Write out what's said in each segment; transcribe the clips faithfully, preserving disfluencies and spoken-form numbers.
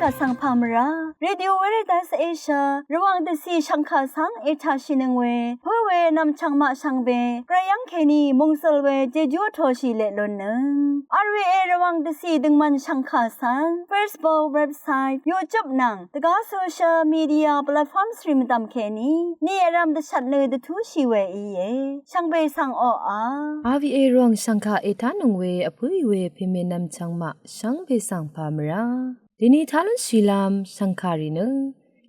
Vsvng pà mvrá Radio Veritas Asia Rvwàng dvcì shvngkà svng ètàshìnøng we pǿ we nv̀mchv̀ng maq shvngbe Gvray yv́ng kèní mòngsøl we jejú vtōshì leq lunnøng. R V A Rvwàng dvcì døngmvn shvngkà svng Facebook, website, YouTube nvng dvgá social media platforms rì mvdv̀m kèní ni vrv̄m dvshvt nø dvtúshì we íe. Shvngbe svng oqà R V A Rvwàng shvngkà ètánøng we vpǿì we pèmè nv̀mchv̀ng maq shvngbe svng pà mvrá dèni tá lúnshìlv́m shv̀ngkàrì nø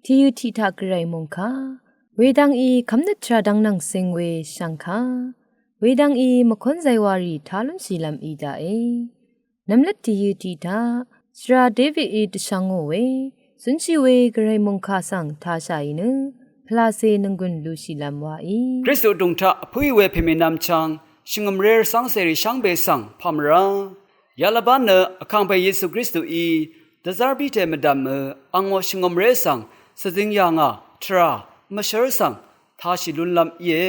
tìyø tiq taq Gvray mòngkà wedvng í kv́mnøt tvrà dvng nvng sing we shv̀ngkà wedvng í mvkún zaywarì tá lúnshìlv́m í daqe. Nv̀mløt tìyø tiq taq shvra Davidí dvshvngò we zúnshì we Gvray mòngkà svng tāshàì nø pvlacè nònggùn lushìlv́m waí. Kristu vdùng taq vpǿì we pèmè nv̀mchv̀ng shvngø̀mré rvcv́ngcèrì shvngbe svng pà mvrá. Yalvbán nø Vkàngpè Yesu Kristuí dvzv́r Piter mvdv̀mø angò shvngø̀mré svng svzing yà ngà tvrà mvshǿr svng tāshì lúnlv́m íe.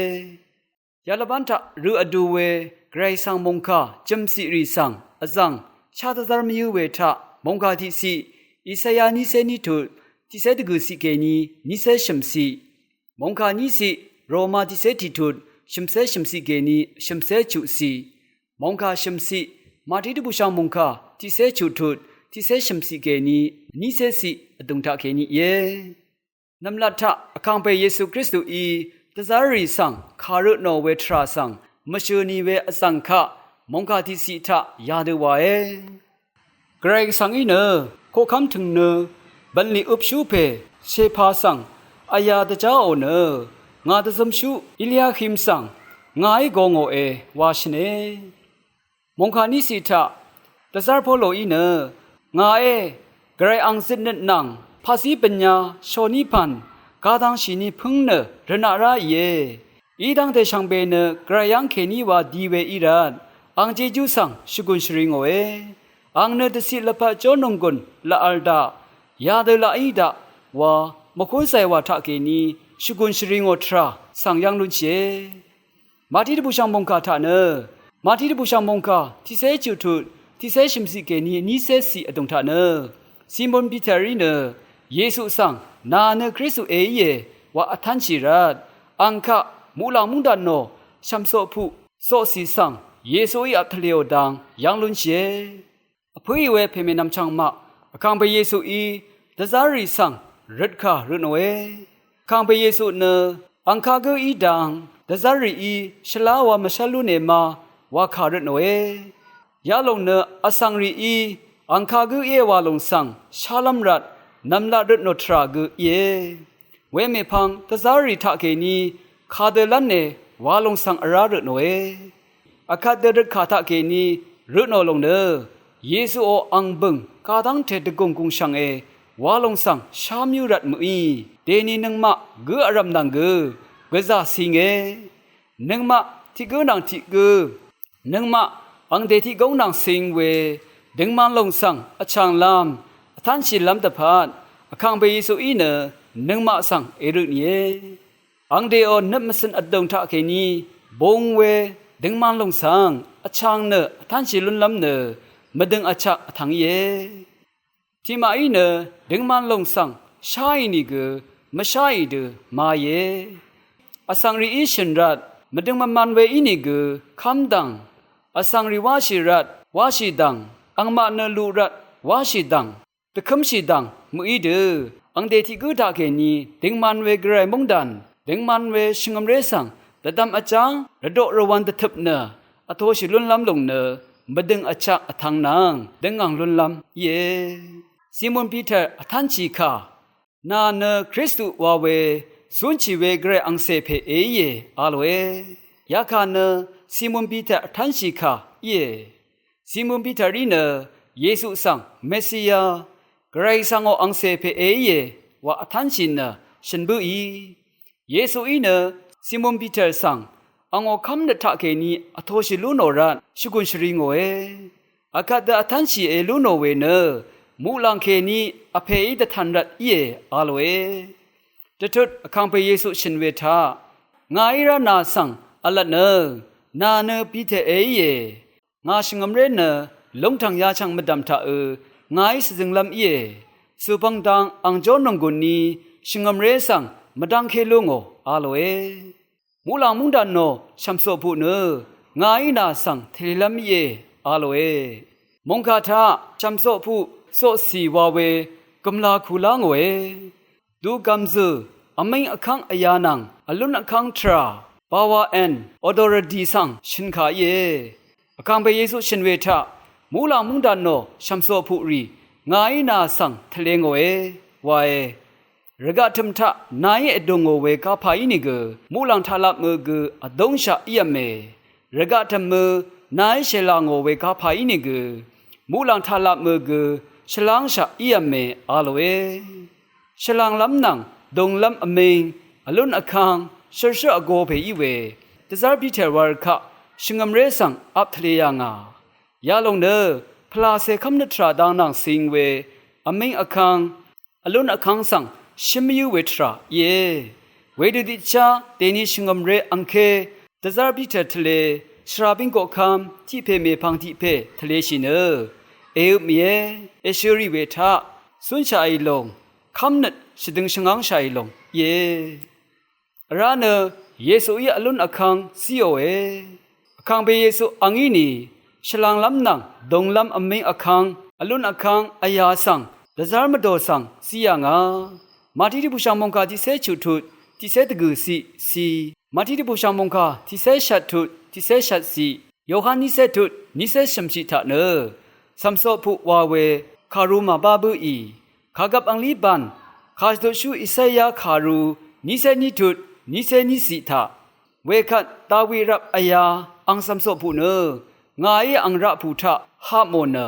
Yalvbán taq rø vdu we Gvray svng mòngkà jø̀mciqrì svng vzv̀ng shá dvzv́r mvyǿ we taq mòngkà tiqciq Isaya nícé ní tut tiqcé dvgø̀ciq kèní nícé shø̀mciq, mòngkà níciq Roma tiqcé tiqtut shø̀mcé shø̀mciq kèní shø̀mcé chuqciq, mòngkà shø̀mciq Màtí dvbùshv̀ng mòngkà tiqcé chuqtut tiqcé shø̀mciq kèní nícéciq vdùng taq kèní íe. Nv̀mlat taq Vkàngpè Yesu Kristuí dvzv́rrì svng kàrø tnò we tvrà svng mvshø̀ nì we vzv̀ng kaq mòngkà tiqciq taq yadø wàe. Gvray Gvsvng í nø koqkv́m tø̀ng nø bv̀nlì øpshú pè shèpà svng vyà dvjáò nø ngà dvzømshú Eliahim svng ngàí go ngòe wa shvne. Mòngkà níciq taq dvzv́r Poloí nø ngàé Gvray ang zøtnøt nvng paqzí bø̀nya shòní pv̀n gadvngshìni pǿng nø rvnaq ráìe. Í dv́ngte shvngbe nø Gvray yv́ng kèní wa di we í rvt ang jejú svng shvgùn shvri ngòe. Ang nø dvciq lvpat jó nònggùn laq vl daq, yadø laqí daq wa mvkúnzàì wà taqkèní shvgùn shvri ngò tvrà svng yv́ng lúnshìe. Màtí dvbùshv̀ng mòngkà taq nø, Màtí dvbùshv̀ng mòngkà tiqcé chuqtut tiqcé shø̀mciq kèní nícéciq vdùng taq nø Simon Piterí nø Yesu svng nà nø Kristu èíe wa vtv́nshì rvt ang kaq muqlàng móngdàn nò shv̀msoqpuq soqcì svng Yesuí vtvlèò dang yv́ng lúnshìe. Vpǿì we pèmè nv̀mchv̀ng maq Vkàngpè Yesuí dvzv́rrì svng røtkà rø tnòe. Vkàngpè Yesu nø ang kagǿ í dang dvzv́rrìí shvlá wa mvshv́l lú nèma wa kà rø tnòe. Yalòng nø vsvng rìí ang kagǿ íe wa lòng svng shálv́m rvt nv̀mlat rø tnò tvrà gø íe. Wemèpvng dvzv́rrì taqkèní kadø lv́nne wa lòng svng vrá rø tnòe. Vkvt dø røtkà taqkèní rø tnò lòng nø Yesuò ang bø̀ng kadv́ngte dvgùng gùngshv̀nge wa lòng svng shá myǿ rvt mø̀í. Dèni nøngmaq gǿ vrv̀m nvng gø gvzà cinge. Nøngmaq tiq gǿ nvng tiq gǿ, nøngmaq angdè tiq góng nvng cing we døngman lòng svng vchànglv́m vtv́nshìlv́m dvpvt Vkàngpè Yesuí nø nøngmaq svng èrø nìe. Angdèò nøt mvcø̀n vdùng taqkèní bung we døngman lòng svng vchàng nø vtv́nshì lúnlv́m nø mvdøng vchak vtvng íe. Tiqmaqí nø døngman lòng svng sháì nìgø mvsháì dø maìe. Vsvng rìí shø̀n rvt mvdøng mvman we ínìgø kv́m dv̀ng, vsvng rì wáshì rvt wáshì dv̀ng, angmaq nø luq rvt wáshì dv̀ng, dvkǿmshì dv̀ng mø̀í dø angdè tiq gǿ taqkèní døngman we gvray móngdàn, døngman we shvngø̀mré svng dvdvm vjáng rvdoq rvwv̄n dvtøp nø vtoshì lúnlv́m lòng nø mvdøng vchak vtvng nvng døngv̀ng lúnlv́m íe. Simon Piter vtv́nshì kà, nà nø Kristu wa we zúnshì we gvray angcè pè èíe a lòe. Yakà nø Simon Piter vtv́nshì kà íe. Simon Piterí nø Yesu svng Mesiya, gvray svngò angcè pè èíe wa vtv́nshì nø shø̀n bǿì. Yesuí nø Simon Piter svng angò kv́mnøt taqkèní vtoshì lú nò rvt shvgùn shvri ngòe. Vkvt dø vtv́nshìe lú nò we nø muqlàng kèní vpèí dvtv̀n rvt íe a lòe. Dvtut Vkàngpè Yesu shø̀n we taq, ngàí rá nà svng vlvt nø, nà nø Piter èíe. Ngà shvngø̀mré nø lúngtv̀ng yachv̀ng mvdv̀m taqø ngàí shvzønglv́m íe. Sùpvng dang ang jórnònggùn ni shvngø̀mré svng mvdv́ngké lú ngò a lòe. Muqlàng móngdàn nò shv̀msoqpuq nø ngàí nà svng tvlelv́m íe a lòe. Mòngkà taq shv̀msoqpuq soqcì wa we gø̀mlā ku lá ngòe. Dugv̀m zø̀ vmíng vkv́ng vyā nvng vlún vkv́ng tvrà, power and authority svng shø̀n kà íe. Vkàngpè Yesu shø̀n we taq, muqlàng móngdàn nò shv̀msoqpuqrì ngàí nà svng tvle ngòe wae. Rvgaq tø̀m taq nàí èdùngò we kapà ínìgø, muqlàng taqlapmø gø vdúngshaq ív̄me. Rvgaq tø̀mø nàí shèlà ngò we kapà ínìgø, muqlàng taqlapmø gø shvlángshaq ív̄me a lòe. Shvlànglv́m nvng dùnglv́m vming, vlún vkv́ng, shǿrshǿ vgō pè í we, dvzv́r Piter wa rvkaq shvngø̀mré svng vp tvle yà ngà. Yalòng nø pvlàcè kv́mnøt tvrà dang nvng cing we, vmíng vkv́ng, vlún vkv́ng svng shǿm yǿ we tvrà íe. Wedø tiqchá dèni shvngø̀mré angké dvzv́r Piter tvle, shvrabíng koqkv́m tiq pè mèpvng tiq pè tvleshì nø, èøp mìe, èshø̄ rì we taq, cúnshaqì lòng, kv́mnøt shvdøng shvngv́ngshaqì lòng íe. Vrá nø Yesuí vlún vkv́ng zíòe. Vkàngpè Yesu angí nì, shvlànglv́m nvng dùnglv́m vmíng vkv́ng, vlún vkv́ng vyā svng, dvzv́r mvdò svng zí yà ngà. Màtí dvbùshv̀ng mòngkà tiqcé chuq tut, tiqcé dvgø̀ciq ci. Màtí dvbùshv̀ng mòngkà tiqcé shvt tut, tiqcé shvtciq. Yohan nícé tut, nícé shø̀mciq taq nø, shv̀msoqpuq wa we kàru màbá bǿì, kàgvp anglí bàn, kàshvtutshú Isaya kàru nícé ní tut, nícé níciq taq, wekvt Dawi rvp vyā ang shv̀msoqpuq nø, ngàí ang raqpù taq hapmò nø,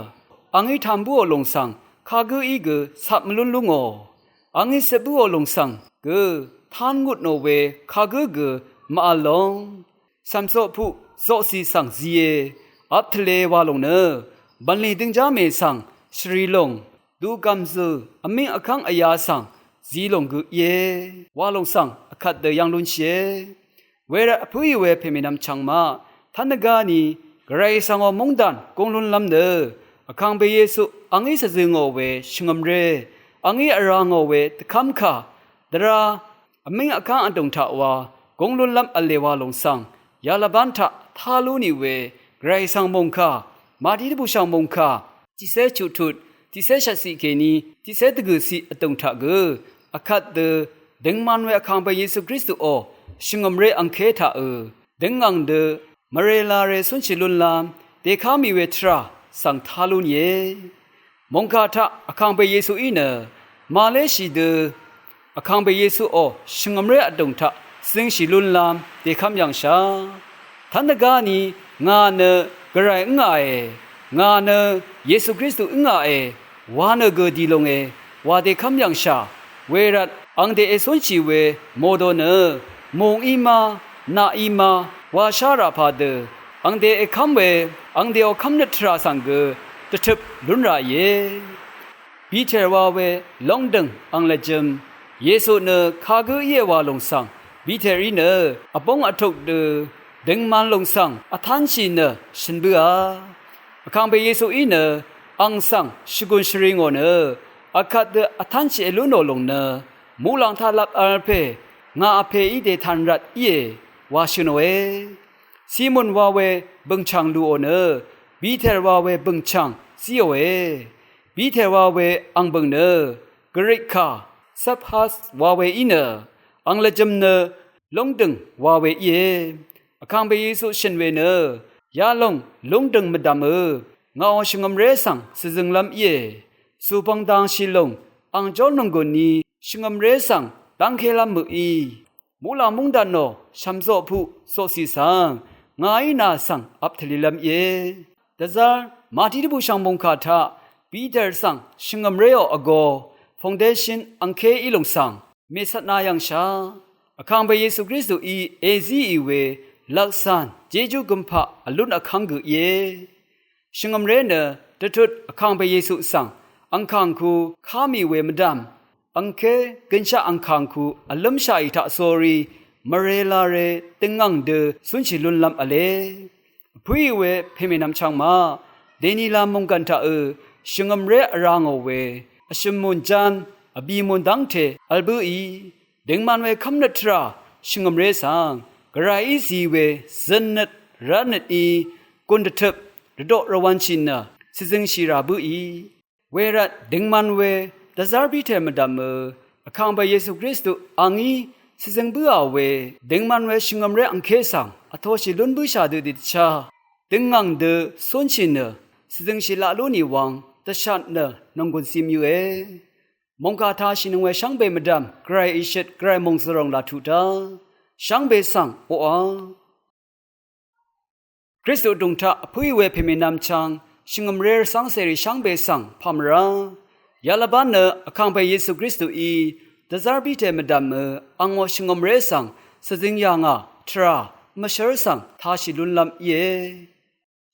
angí tam bǿò lòng svng kagǿí gø cap mvlún lú ngò, angí cep bǿò lòng svng gø tán ngutnò we kagǿ gø màvl lòng. Shv̀msoqpuq zoqcì svng zìe, vp tvle wa lòng nø, bv̀nlì døngjá mè svng shvrì lòng, dugv̀m zø̀ vmíng vkv́ng vyā svng zí lòng gø íe wa lòng svng vkvt dø yv́ng lúnshìe. Wervt vpǿì we pèmènvm chvng maq, tv́n dvgáni, gvray svngò móngdàn gúng lúnlv́m nø, vkàngpè Yesu angí shvzø̄ ngò we shvngø̀mré, angí vrá ngò we dvkv́mkà, dvrá, vmíng vkv́ng vdùng taq wa, gúng lúnlv́m v̄le wa lòng svng, yalvbán taq tá lú nì we, gvray svng mòngkà, Màtí dvbùshv̀ng mòngkà, tiqcé chuq tut, tiqcé shvtciq kèní, tiqcé dvgø̀ciq vdùng taq gø, vkvt dø, døngman we vkàngpè Yesu Kristuò, shvngø̀mré angké taqø, døngv̀ng dø, mvrelare cúnshì lúnlv́m, dèká mì we tvrà, svng tá lú nìe. Mòngkà taq vkàngpè Yesuí nø, màléshì dø, vkàngpè Yesuò, shvngø̀mré vdùng taq, zøngshì lúnlv́m, dèkv́m yv̀ngshà. Tv́n dvgáni, ngà nø, gvray ǿngàe, ngà nø, Yesu Kristu ǿngàe, wa nø gø dì longe, wa dèkv́m yv̀ngshà, wervt, ang dèècúnshì we, mòdo nø, mòngí má, naqí má, wa shá rà pà dø, ang dèèkv́m we, ang dèò kv́mnøt tvrà svng gø, dvtøp lún ràìe. Piter wa we, lóngdø̀ng, ang lvjø̄m, Yesu nø, kagǿ íe wa lòng svng, Piterí nø, vbóng vtuk dø, døngman lòng svng, vtánshì nø, shøn bǿà. Vkàngpè Yesuí nø, ang svng, shvgùn shvri ngò nø, vkvt dø, vtánshì èlú nò lòng nø, muqlàng taqlap v̄l pè, ngà vpèí dètan rvt íe, wa shø̀ nòe. Simon wa we bø̀ngchàng lùò nø, Piter wa we bø̀ngchàng zíòe. Piter wa we ang bø̀ng nø, Grik kà, Cephas wa we í nø, ang lvjø̄m nø, lóngdø̀ng wa we íe. Vkàngpè Yesu shø̀n we nø, yalòng lóngdø̀ng mvdv̀mø, ngàò shvngø̀mré svng shvzønglv́m íe. Sùpvng dangshì lòng, ang jórnònggùn ni, shvngø̀mré svng dv́ngkélv́m mø̀í. Muqlàng móngdàn nò, shv̀msoqpuq, soqcì svng, ngàí nà svng, vp tvlilv́m íe. Dvzv́r, Màtí dvbùshv̀ng mòngkà taq, Piter svng, shvngø̀mréò vgō, foundation, angké í lòng svng, mècvtna yv̀ngshà. Vkàngpè Yesu Kristuí, èzíì we, lvkcàn, jejú gømpaq, vlún vkv́ng gø íe. Shvngø̀mré nø, dvtut, vkàngpè Yesu svng, angkàng ku, ká mì we mvdv̀m, angké gønshaq angkàng ku vlǿmshaqì taqsórí, mvrelare døngv̀ng dø cúnshì lúnlv́m v̄le. Vpǿì we pèmènvm chvngmaq, dènila mònggv̀n taqø, shvngø̀mré vrá ngò we, vshø̀m mùn jan, vbì mùn dv́ngte vl bǿì. Døngman we kv́mnøt tvrà shvngø̀mré svng, Gvrayí zi we zønnøt rvtnøt í gùn dvtøp rvdoq rvwv̄nshì nø shvzøngshì rà bǿì. Wervt døngman we dvzv́r bíte mvdv̀mø, Vkàngpè Yesu Kristu angí shvzøng bǿà we, døngman we shvngø̀mré angké svng vtoshì lún bǿshà dø dìdvchá, døngngàng dø cúnshì nø shvzøngshì laq lú nì wvng dvshat nø nònggùn cim yøe. Mòngkà tāshìnøng we shvngbe mvdv̀m, Gvray ìshøt, Gvray mòngzvròng laq tuq dá. Shvngbe svng oqà. Kristu vdùng taq vpǿì we pèmènvm chvng, shvngø̀mré rvcv́ngcèrì shvngbe svng pà mvrá. Yalvbán nø Vkàngpè Yesu Kristuí dvzv́r bíte mvdv̀mø, angò shvngø̀mré svng shvzøng yà ngà tvrà mvshǿr svng tāshì lúnlv́m íe.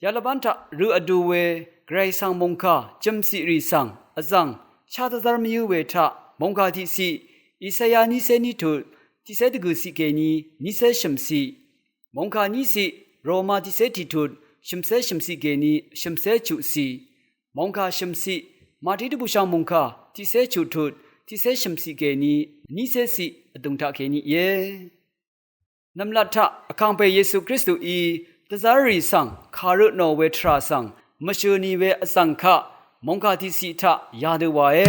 Yalvbán taq rø vdu we Gvray svng mòngkà jø̀mciqrì svng vzv̀ng shá dvzv́r mvyǿ we taq, mòngkà tiqciq, Isaya nícé ní tut, tiqcé dvgø̀ciq kèní nícé shø̀mciq, mòngkà níciq, Roma tiqcé tiqtut, shø̀mcé shø̀mciq kèní shø̀mcé chuqciq, mòngkà shø̀mciq, Mati dvbùshv̀ng mòngkà tiqcé chuqtut, tiqcé shø̀mciq kèní nícéciq vdùng taq kèní íe. Nv̀mlat taq Vkàngpè Yesu Kristuí dvzv́rrì svng kàrø tnò we tvrà svng mvshø̀ nì we vzv̀ng kaq, mòngkà tiqciq taq yadø wàe.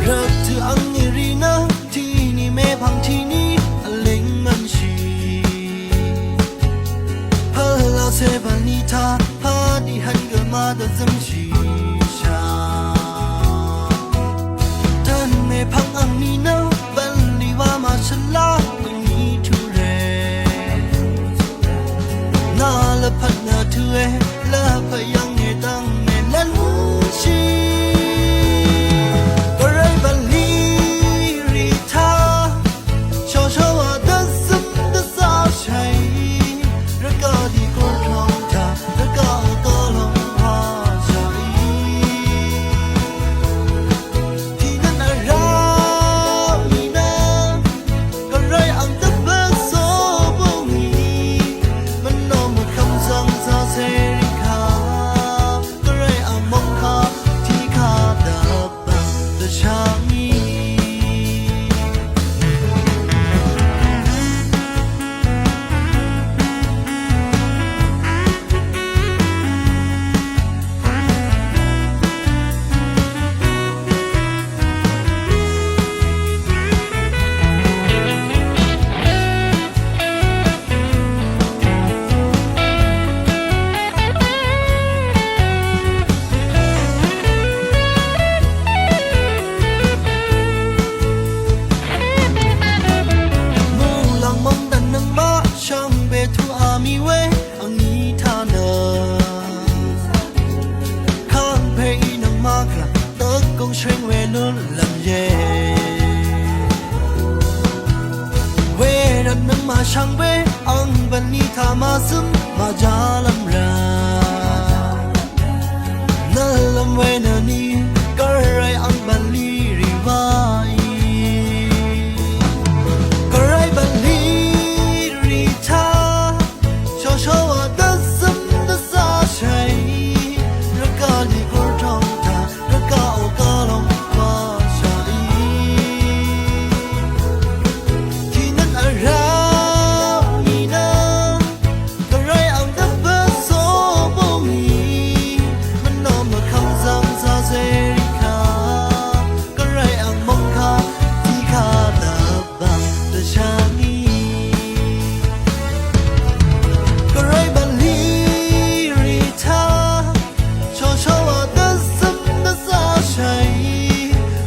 Rvt tø angní rì nø, tiqní mèpv̀ng tiqní vleng ngv̀nshì. Pvlacè bv̀nlì taq pàdì hvn gø màdvzøngshì shà. Dvn mèpv̀ng angní nø bv̀nlì wa màshvla angní tuq rè. Nà lvpat nø tø̄e, lvpat yv̀nge dv̀nge lv́nshì. Gvray bv̀nlì rì taq shawshawa dvzøm dvzashàì. Rvgaq dì gurtòng taq rvgaq gaq lòng washàì. Tiqnøt vrá mì nø Gvray ang dvpvt so bøngì, mvnò mvkvm zvng zazerì kà, Gvray ang mòngkà tiqkà dvpvt dvshvngì. Muqlàng mv́ng dv̀n nøngmaq shvngbe tuq a mì we angní taq nø, kàngpè í nøngmaq rvt dvgùng shvng we lún lv́m ye. Wervt nøngmaq shvngbe ang bv̀nlì taq màzøm màjálv́m rvt nvlv́m we nø ni, Gvray ang bv̀nlì rì wàì. Gvray bv̀nlì rì taq shawshawa dvzøm dvzashàì. Rvgaq dì gurtòng taq rvgaq o gaq lòng washàì. Tiqnøt vrá mì nø Gvray ang dvpvt so bøngì, mvnò mvkvm zvng zazerì kà, Gvray ang mòngkà tiqkà dvpvt dvshvngì. Gvray bv̀nlì rì taq shawshawa dvzøm dvzashàì.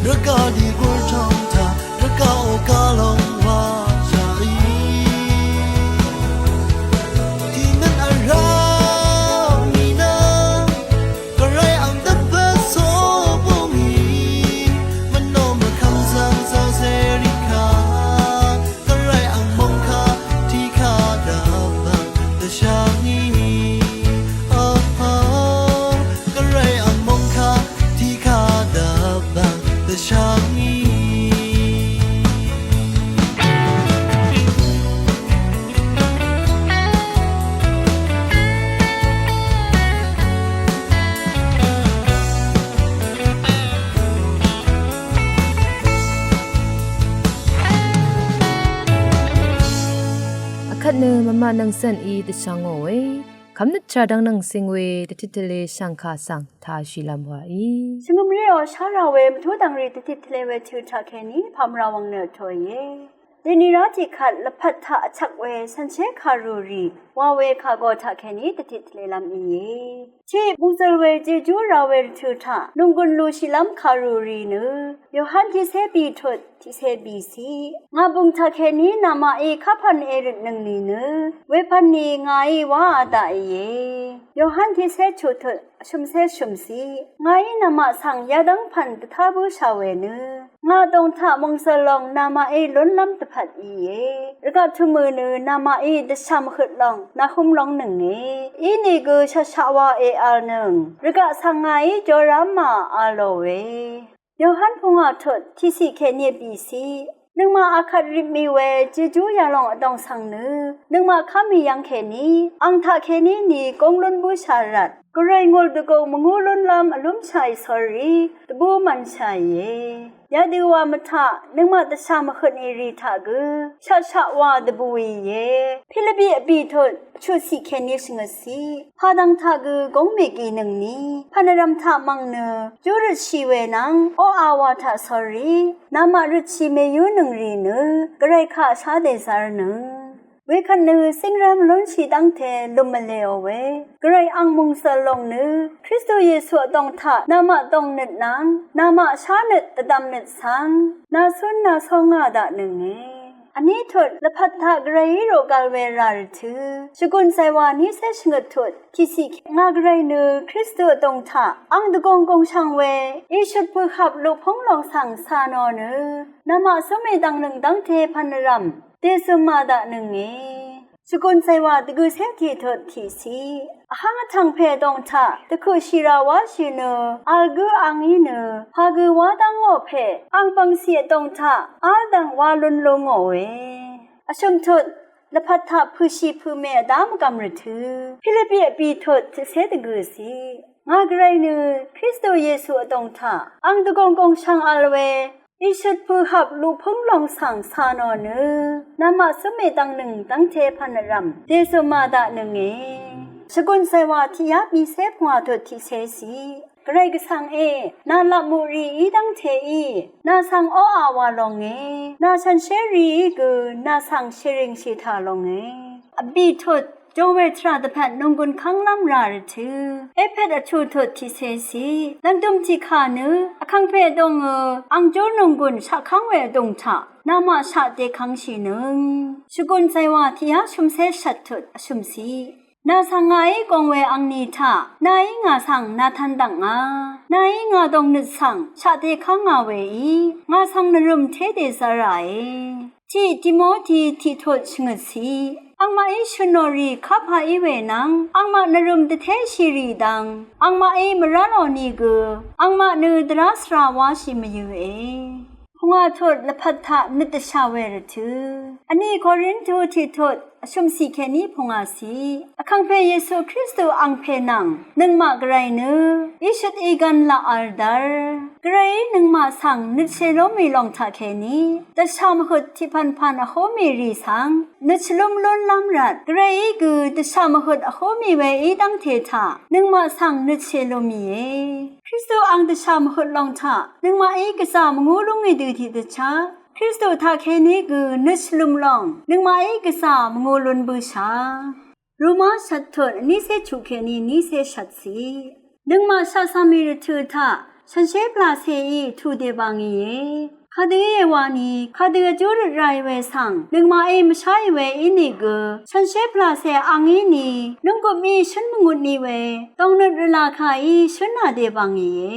Rvgaq dì gurtòng taq rvgaq o gaq lòng washàì. Tiqnøt vrá mì nø Gvray ang dvpvt so bøngì, mvnò mvkvm zvng zazerì kà, Gvray ang mòngkà tiqkà dvpvt dvshvngì. Oho, Gvray ang mòngkà tiqkà dvpvt Akvt nø mvmaq nvng cv̀n í dvshvngò we kvmnøt tvrà dvng nvng sing we dvtit tvle shv̀ngkà svng tāshìlv́m wàí. Shvngø̀mré ò shá rà we mvtú dv̀ngrì dvtit tvle we tø̄ taqkèní pàmvrà wvng nø tòìe. Dènìrá tiqkvt lvpat taq vchvk we shànshér kàrùrì wa we kàgø taqkèní dvtit tvlelv́m ìe. Tiq bùngzø̀l we jejú rà we rvtø̄ taq nònggùn lúshìlv́m kàrùrì nø Yohan tiqcé bì tut tiqcé bìciq. Ngà bùng taqkèní namaqí kapv̀n èrøtnøng nìnø wepv̀n nì ngàí wáā daqìe. Yohan tiqcé chuq tut vshø̀mcé shø̀mciq. Ngàí namaq svng yadv́ng pv̀n dvtá bǿshà we nø ngà dòng taq mòngzø̀l lòng namaqí lúnlv́m dvpvt ìe. Rvgaq tø̀mø̀ nø namaqí dvshà mvhøt lòng nàhúm lóngnønge. Inìgø shaqshaq wa èvlnøng rvgaq svng ngàí jorá mà vlòe. Yohan pungwà tut tiqciq kèní bìciq. Nøngmaq akvt rip mì we jejú yalòng vdòng svng nø nøngmaq ká mì yv́ng kèní ang taqkèní ni góng lún bǿshà rvt gvray ngùl dvgùng mvngú lúnlv́m vlúmshàì sórí dvbù mv̀nshàìe. Yadø wa mvtaq nøngmaq dvshà mvhøt nì rì taq gø shaqshaq wa dvbùìe. Pilipi vbì tut chuqciq kèní shvngøtciq. Pàdv̀ng taq gø góng mègìnøngni pv̀nvrv̀m taq mv̀ng nø júrøtshì we nvng oqà wa taq sórí namaq røtshì mèyúnøng rì nø gvray kaq shá dèzv́rnøng. Wekvt nø cíngrv́m lúnshì dv́ngte lùm mvlèò we gvray ang mòngzø̀l lòng nø Kristu Yesu vdòng taq namaq dòngnøt nvng namaq shánøt dvdv̀mnøt svng nàcún nàcóngà daqnønge. Vní tut lvpat taq gvrayí roqgal we rà rvtø̄ shvgùn zàywà nícé shvngøt tut tiqciq. Ngà gvray nø Kristu vdòng taq ang dvgùng gùngshv̀ng we ìshøt pø̀hvp luqpúng lòng svng cà nò nø namaq zúmè dv̀ngnøng dv́ngte pv̀nvrv̀m dèzø̀mà daqnønge. Shvgùn zàywà dvgø̀cé tiq tut tiqciq. Vháng vtv̀ng pè vdòng taq dvkøqshì rà wáshì nø vl gǿ angí nø pà gø wá dv́ngò pè ang bv̀ngcì vdòng taq v́l dv̀ng wá lún lú ngòe. Vshø̀m tut lvpat taq pø̀shì pø̀mè vdá mvgv̀m rvtø̄ Pilipi vbì tut tiqcé dvgø̀ciq. Ngà gvray nø Kristu Yesu vdòng taq ang dvgùng gùngshv̀ng vl we ìshøt pø̀hvp luqpúng lòng svng cà nò nø namaq zúmè dv̀ngnøng dv́ngte pv̀nvrv̀m dèzø̀mà daqnønge. Shvgùn zàywà tiqyá bìcé pungwà tut tiqcéciq. Gvray gvsvng e, nà lap muq rìí dv́ngteí nà svng oqà wa longe, nà shànshér rìí gø nà svng shèrìngshì tà longe. Vbì tut jòwe tvrà dvpvt nònggùn kv́nglv́m rà rvtø̄ Ephet vchuq tut tiqcéciq. Lv̀ngdø̀m tiqkà nø vkàngpè vdòngø ang júr nònggùn shaqkv́ng we vdùng taq namaq shaq dèkv́ngshìnøng shvgùn zàywà tiqyá shø̀mcé shvt tut vshø̀mciq. Nà svng ngàí gong we angni taq nàí ngà svng nàtv̄n dv̀ngà. Nàí ngà dòngnøt svng shaq dèkv́ngà weí ngà svng nvrø̀m té dèzv́ràe. Tiq Timoti tiq tut shvngøtciq. Angmaqí shø̀n nò rì kapà í we nvng angmaq nvrø̀m dvtéshì rì dvng angmaqí mvrá lò nìgø angmaq nø dvrá svra wáshì mvyø̄e. Pungwà tut lvpat taq nøt dvshà we rvtø̄. Vní Korintu tiq tut vshø̀mciq kèní pungwàciq. Vkàngpè Yesu Kristu angpè nvng nøngmaq gvray nø ìshøt ìgvn laq vl dv́r. Gvrayí nøngmaq svng nøt shèlú mì lòng taqkèní dvshà mvhøt tiqpv̀npv̀n vhú mì rì svng nøt shvlúm lúnlv́m rvt gvrayí gø dvshà mvhøt vhú mì weí dv́ngte taq nøngmaq svng nøt shèlú mìe. Kristu ang dvshà mvhøt lòng taq nøngmaqí gvzà mvngú lúngì dø tiqdvchá Kristu taqkèní gø nøt shvløm lòng nøngmaqí gvzà mvngū lún bǿshà. Roma shvt tut nícé chuq kèní nícé shvtciq. Nøngmaq shaqcv̀m mì rvtø̄ taq shànshér pvlacèí tù dèbà ngìe. Kadø íe wani kadø vjú røt ràì we svng nøngmaqí mvsháì we ínìgø shànshér pvlacè ang íni nunggup mì shǿn mvngut ni we dòngnøt rvlà kàí shǿn nà dèbà ngìe.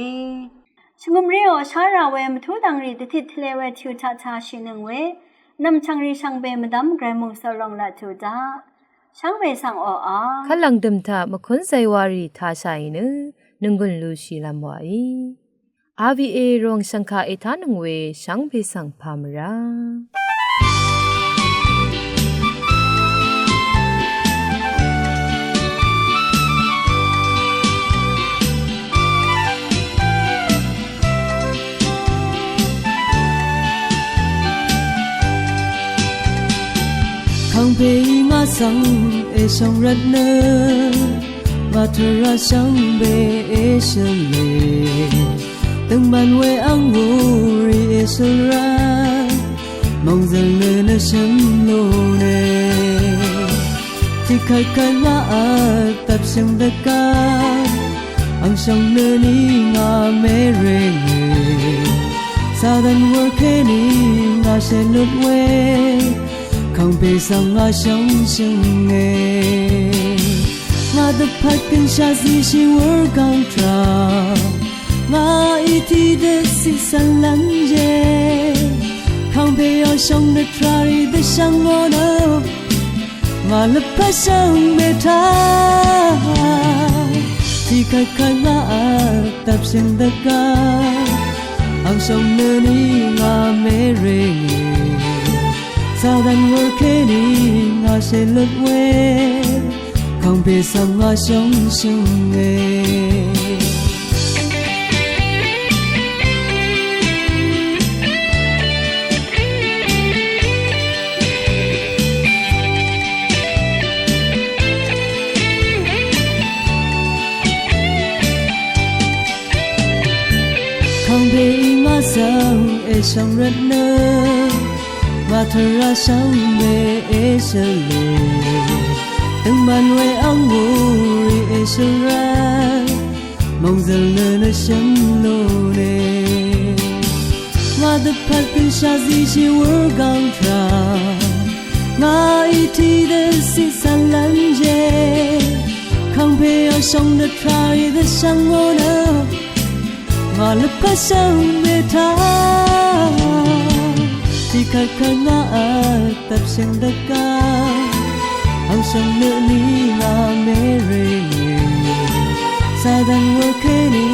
Shvngø̀mré ò shá rà we mvtú dv̀ngrì dvtit tvle we tø̄ taq tāshìnøng we nv̀mchv̀ngrì shvngbe mvdv́m gvray mòngsvlong laq tø̄ daq shvngbe svng oqà kvt lv̀ngdø̀m taq mvkún zaywarì tāshàì nø nònggùn lúshìlv́m wàí. R V A rong shvngkaq ètánøng we shvngbe svng pà mvrá. Kàngpè í ngà svng èshvng rvt nø, ngà tvrà shvngbe èshøl e. Døngman we ang wurì èshøl rvt, mòngzøl nø nø shø̀n lúne. Tiqkvt kvt ngà vtvp shø̀ng dvgvp, ang shvng nø ni ngà mèrènge. Satan wur kèní ngà shèlut we, kàngpè svng ngà shvngshø̀nge. Ngà dvpvt gønshaq zishì wur gv̀ng tvrà, ngàí tiqdø ciq cv̀n lv́nje. Kàngpè ò shòng dvtràrì dvshvng ò nø, ngà lvpat shvngbe taq. Tiqkvt kvt ngà vtvp shø̀ng dvgvp, ang shòng nø ni ngà mèrènge. Satan wur kèní ngà shèlut we, kàngpè svng ngà shvngshø̀nge. Kàngpè í ngà svng èshvng rvt nø, ngà tvrà shvngbe èshøl e. Døngman we ang wurì èshøl rvt, mòngzøl nø nø shø̀n lúne. Ngà dvpvt gønshaq zishì wur gv̀ng tvrà, ngàí tiqdø ciq cv̀n lv́nje. Kàngpè ò shòng dvtràrì dvshvng ò nø, ngà lvpat shvngbe taq. Tiqkvt kvt ngà vtvp shø̀ng dvgvp, ang shòng nø ni ngà mèrènge. Satan wur kèní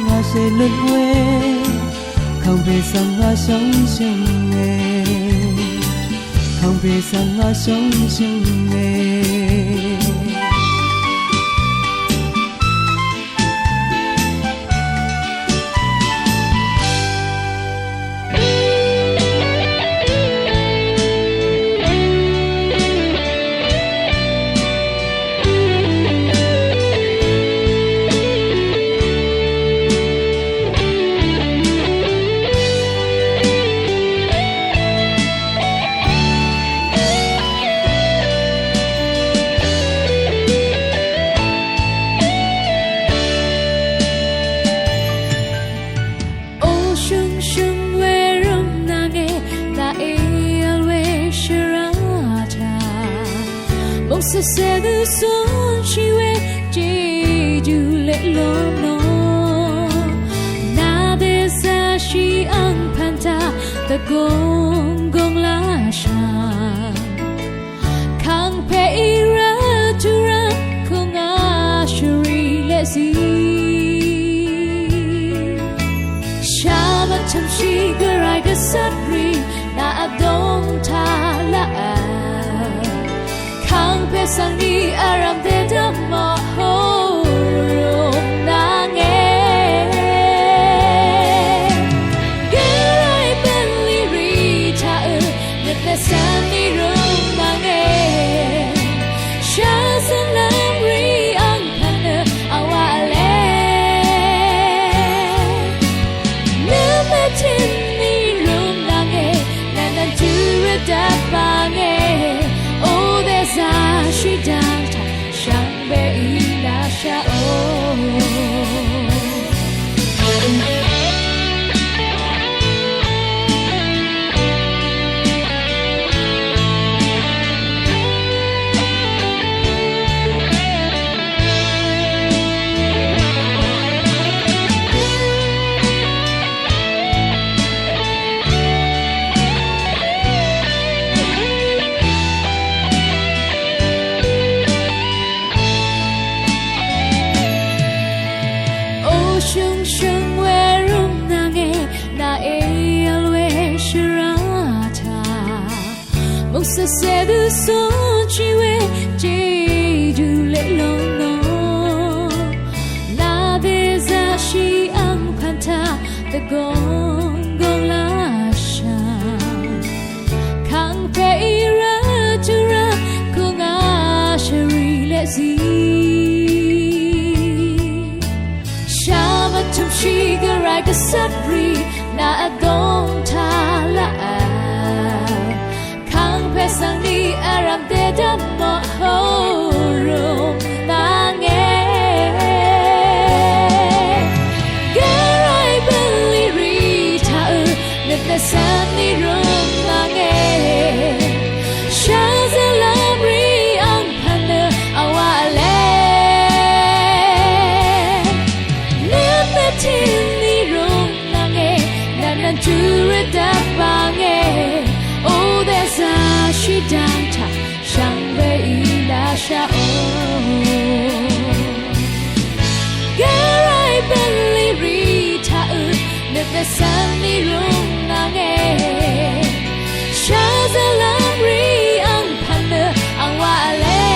ngà shèlut we, kàngpè svng ngà shvngshø̀nge. Kàngpè svng ngà shvngshø̀nge. O shø̀ngshø̀ng we rø̀m nvnge, nà èvl we shvrata. Mòngsèsè dø cúnshì we jejú leq lónò. Nà dèzashì angpv̀n taq dvgùng gùng lashà. Kàngpè í rvt tvrvt kùngà shvrì leqzí. Shàmvn chv̀mshì gvray gvcvt rì nà vdòng taq laq vl. Kàngpè svng ni vrv̀m dèdvm mò hó rùng nvnge. Gvray bv̀nlì rì taq ø, nøt nø svng ni rùng nvnge. Shàzø̀n lv́m rì angpv̀n nø vwà vle. Nø mvtø̀n ni rùng nvnge, nv̀n nv̀n tø̄ rvdvp bvnge. O dèzashì dv̀ng taq shvngbe í Sasè dø sónshì we jejú leq lóngò. Nà dèzaqshì angpv̀n taq dvgòng gòng laqshà. Kàngpè í rvt tvrvt kù ngà shvrì leq zí. Shà mvtø̀mshì gvray gvcvt rì nà vdòng taq laq. Kàngpè svng ni vrv̀m dèdvm mò horum nvng e. Gvray bvlì rì taq ø nøt nøt svng ni rum nvng e. Shvzvlvm rì angpv̀n nø vwaq le. Nøt nøt tìn ni rum nvng e, nvn nvn júrøt dvbvng e, o dèzaqshì dvng taq shvngbe í laqshà o. Gvray bvlì rì taq ø nøt nøt svng ni rum nvng e. Shvzvlvm rì angpv̀n nø vwaq le.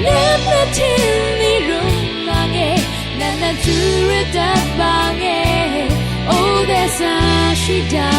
Nøt nøt tìn ni rum nvng e, nvn nvn júrøt dvbvng e, o dèzaqshì dvng